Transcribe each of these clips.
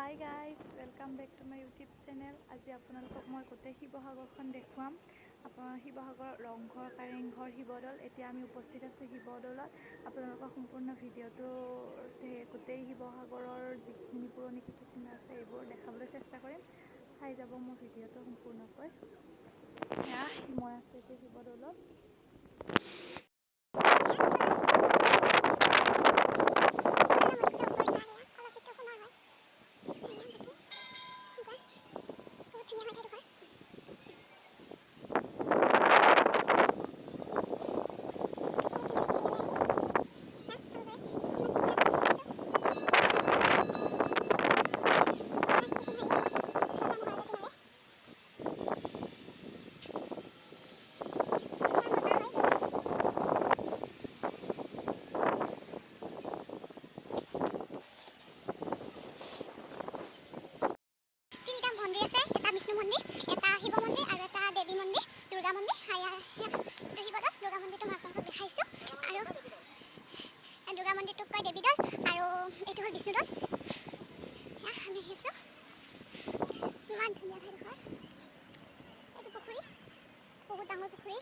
Hi guys, welcome back to my YouTube channel. আজি আপোনালোকক মই গোটেই শিৱসাগৰখন দেখুৱাম। আপোনাৰ শিৱসাগৰ ৰংঘৰ, কাৰেংঘৰ, শিৱদৌল। এতিয়া আমি উপস্থিত আছোঁ শিৱদৌলত। আপোনালোকৰ সম্পূৰ্ণ ভিডিঅ'টো গোটেই শিৱসাগৰৰ যিখিনি পুৰণি কীৰ্তিচিহ্ন আছে এইবোৰ দেখাবলৈ চেষ্টা কৰিম। চাই যাব মোৰ ভিডিঅ'টো সম্পূৰ্ণকৈ। এয়া মই আছোঁ এতিয়া শিৱদৌলত। তিনিটা মন্দিৰ আছে, এটা বিষ্ণু মন্দিৰ, এটা শিৱ মন্দিৰ আৰু এটা দেৱী মন্দিৰ, দুৰ্গা মন্দিৰ। এইটো শিৱদৌল, দুৰ্গা মন্দিৰটো মই আপোনালোকক দেখাইছোঁ। আৰু দুৰ্গা মন্দিৰটোক কয় দেৱী দৌল আৰু এইটো হ'ল বিষ্ণু দৌল। আমি আহিছোঁ, ইমান ধুনীয়া ঠাইডোখৰ। এইটো পুখুৰী, বহুত ডাঙৰ পুখুৰী।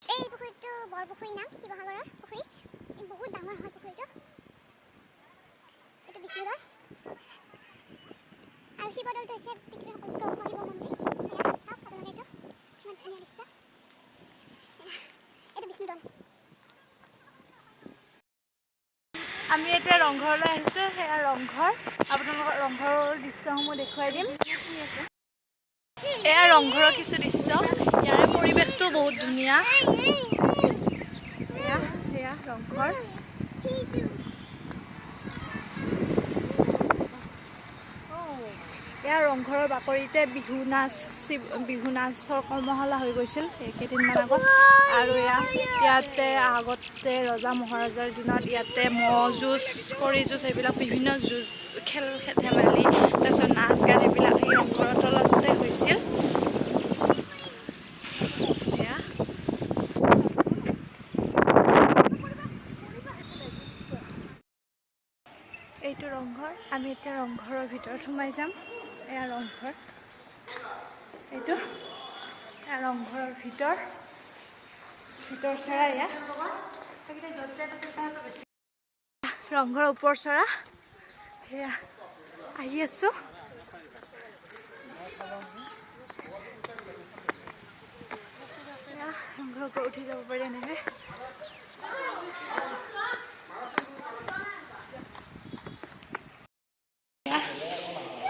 এই পুখুৰীটো বৰপুখুৰী নাম, শিৱসাগৰৰ পুখুৰী। বহুত ডাঙৰ হয় পুখুৰীটো। এইটো বিষ্ণু দৌল আৰু শিৱদৌলটো হৈছে পৃথিৱীৰ সকলোতকৈ ওখ শিৱ মন্দিৰ। এয়া চাওক আপোনালোকে, এইটো ইমান ধুনীয়া দৃশ্য। এইটো বিষ্ণুদৌল। আমি এতিয়া ৰংঘৰলৈ আহিছোঁ। সেয়া ৰংঘৰ। আপোনালোকৰ ৰংঘৰৰ দৃশ্যসমূহ দেখুৱাই দিম। এয়া ৰংঘৰৰ কিছু দৃশ্য। ইয়াৰে পৰিৱেশটো বহুত ধুনীয়া। এয়া সেয়া ৰংঘৰ। এয়া ৰংঘৰৰ বাকৰিতে বিহু নাচ, বিহু নাচৰ কৰ্মশালা হৈ গৈছিল কেইদিনমান আগত। আৰু এয়া ইয়াতে আগতে ৰজা মহাৰাজাৰ দিনত ইয়াতে ম'হ যুঁজ, কৰি যুঁজ, এইবিলাক বিভিন্ন যুঁজ, খেল ধেমালি, তাৰপিছত নাচ গান এইবিলাক এই ৰংঘৰৰ তলতে হৈছিল। এয়া এইটো ৰংঘৰ। আমি এতিয়া ৰংঘৰৰ ভিতৰত সোমাই যাম। এয়া ৰংঘৰ, এইটো এয়া ৰংঘৰৰ ভিতৰ ভিতৰ চৰা। এয়া ৰংঘৰৰ ওপৰ চৰা। সেয়া আহি আছোঁ। এয়া ৰংঘৰৰ ওপৰত উঠি যাব পাৰি এনেকৈ।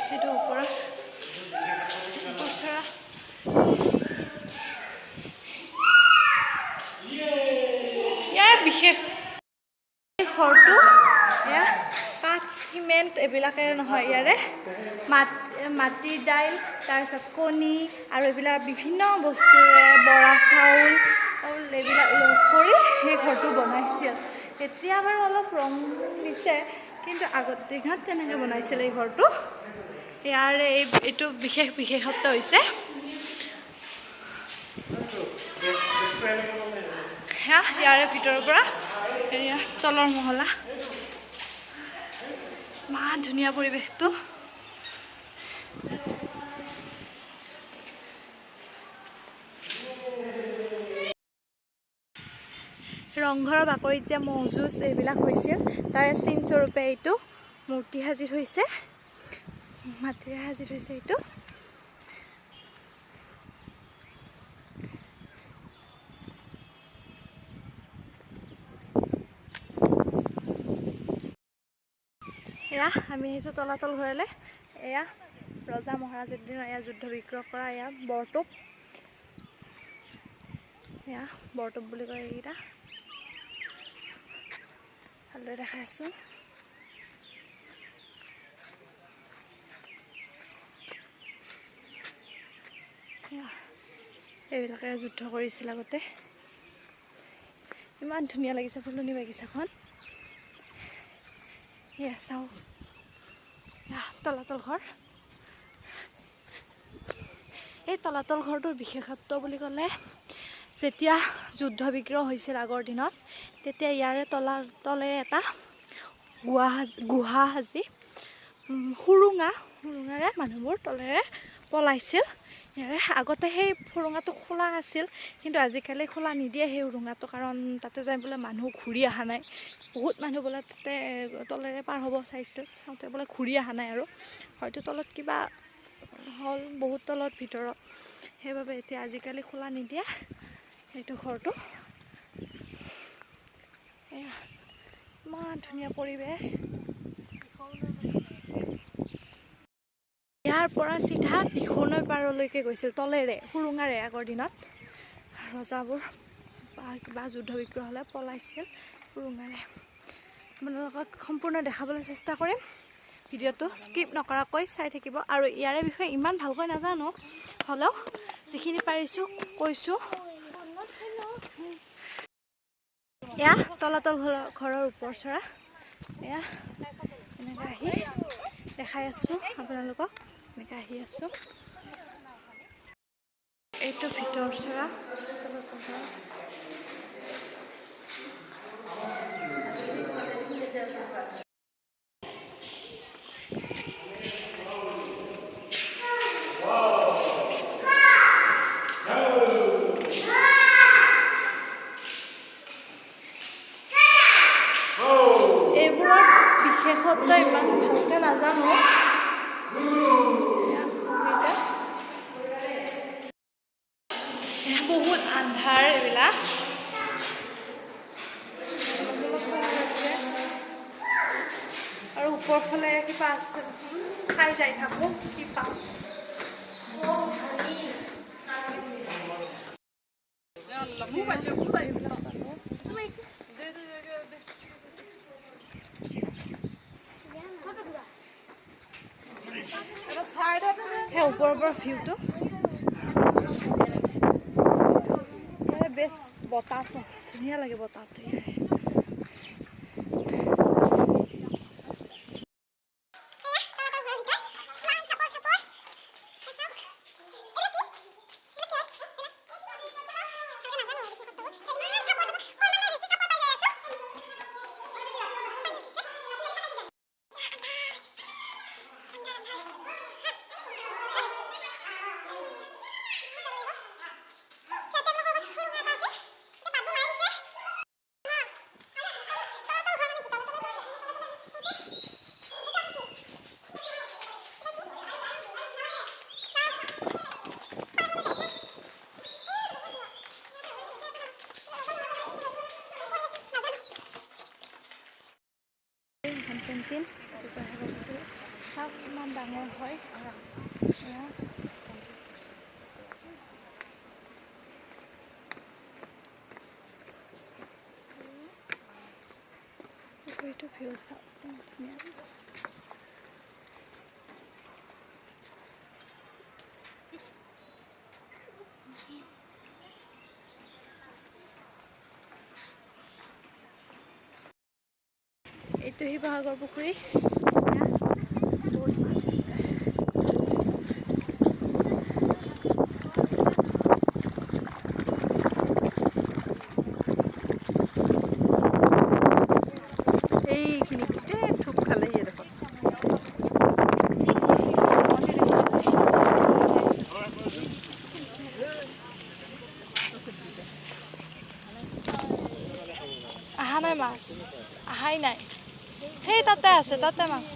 সেইটো ওপৰত ওপৰ চৰা। ইয়াৰ বিশেষ ঘৰটো এয়া কাঠ, চিমেণ্ট এইবিলাকেৰে নহয়, ইয়াৰে মাটি দাইল, তাৰপিছত কণী আৰু এইবিলাক বিভিন্ন বস্তুৰে, বৰা চাউল এইবিলাক লগ কৰি সেই ঘৰটো বনাইছিল। এতিয়া বাৰু অলপ ৰং দিছে, কিন্তু আগৰ দিনত তেনেকৈ বনাইছিল এই ঘৰটো। ইয়াৰে এইটো বিশেষ বিশেষত্ব হৈছে। সেয়া ইয়াৰে ভিতৰৰ পৰা এয়া তলৰ মহলা। ইমান ধুনীয়া পৰিৱেশটো। ৰংঘৰৰ বাকৰিত যে ম'হ যুঁজ এইবিলাক হৈছিল, তাৰে চিনস্বৰূপে এইটো মূৰ্তি সাজি থৈছে, মাটিৰে সাজি থৈছে এইটো। এয়া আমি আহিছোঁ তলাতল ঘৰলৈ। এয়া ৰজা মহাৰাজৰ দিনৰ এয়া যুদ্ধ বিগ্ৰহ কৰা এয়া বৰটোপ। এয়া বৰটোপ বুলি কয় এইকেইটা। ভালদৰে দেখাই আছোঁ। এইবিলাকে যুদ্ধ কৰিছিল আগতে। ইমান ধুনীয়া লাগিছে ফুলনি বাগিচাখন। এয়া চাওক, তলাতল ঘৰ। এই তলাতল ঘৰটোৰ বিশেষত্ব বুলি ক'লে, যেতিয়া যুদ্ধ বিগ্ৰহ হৈছিল আগৰ দিনত, তেতিয়া ইয়াৰে তলেৰে এটা গুহা সাজি সুৰুঙাৰে মানুহবোৰ তলেৰে পলাইছিল। ইয়াৰে আগতে সেই সুৰুঙাটো খোলা আছিল, কিন্তু আজিকালি খোলা নিদিয়ে সেই সুৰুঙাটো, কাৰণ তাতে যাই বোলে মানুহ ঘূৰি অহা নাই। বহুত মানুহ বোলে তাতে তলেৰে পাৰ হ'ব চাইছিল, চাওঁতে বোলে ঘূৰি অহা নাই আৰু হয়তো তলত কিবা হ'ল বহুত তলত ভিতৰত, সেইবাবে এতিয়া আজিকালি খোলা নিদিয়ে সেইটো ঘৰটো। এয়া ইমান ধুনীয়া পৰিৱেশ। ইয়াৰ পৰা চিধা দিখৌনৈ পাৰলৈকে গৈছিল তলেৰে সুৰুঙাৰে। আগৰ দিনত ৰজাবোৰ বা কিবা যুদ্ধ বিগ্ৰহ হ'লে পলাইছিল সুৰুঙাৰে। আপোনালোকক সম্পূৰ্ণ দেখাবলৈ চেষ্টা কৰিম, ভিডিঅ'টো স্কিপ নকৰাকৈ চাই থাকিব। আৰু ইয়াৰে বিষয়ে ইমান ভালকৈ নাজানো, হ'লেও যিখিনি পাৰিছোঁ কৈছোঁ। এয়া তলাতল ঘৰৰ ওপৰ চৰা। এয়া এনেকৈ আহি দেখাই আছোঁ আপোনালোকক, এনেকৈ আহি আছোঁ। এইটো ভিতৰ চৰা তলাতল ঘৰ। এইবোৰৰ বিশেষত্ব ইমান ভালকৈ নাজানো। এয়া খংকেইটা। এয়া বহুত আন্ধাৰ, এইবিলাক অলপ খং হৈছে। আৰু ওপৰ ফালে কিবা আছে দেখোন, চাই যাই থাকোঁ কি পাওঁ। এইবিলাক পালোঁ। সেই ওপৰৰ পৰা ভিউটো ইয়াৰে বেছ, বতাহটো ধুনীয়া লাগে, বতাহটো ইয়াৰে। এয়া তলাতল ঘৰৰ ভিতৰত ইমান চাপৰ চাপৰ। এয়া চাওক, এইবিলাক কি? এইবিলাক কি হয়? এইবিলাক ভালকে নাজানো বিশেষত্ববোৰ। ইমান চাপৰ চাপৰ, ক্ৰমান্বয়ে বেছি চাপৰ পাই যাই আছোঁ। পানী উঠিছে। এয়া আন্ধাৰ, আন্ধাৰ, আন্ধাৰ। সিহঁতে তেওঁলোকৰ সুৰুঙা এটা আছে, এতিয়া পাতবোৰ মাৰি দিছে। তলাতল ঘৰ মানে কি? তলাতল ঘৰ, এইটো কি? এখন কেণ্টিন, এইটো জয়সাগৰ পুখুৰী। চাওক কিমান ডাঙৰ হয়। এয়া পুখুৰীটো ভিউ চাওক কিমান ধুনীয়া। এইটো শিৱসাগৰ পুখুৰী। এয়া বহুত মাছ আছে। এইখিনি গোটেই থোপ খালেহি এডোখৰ। অহা নাই মাছ, অহাই নাই। সেই তাতে আছে, তাতে মাছ।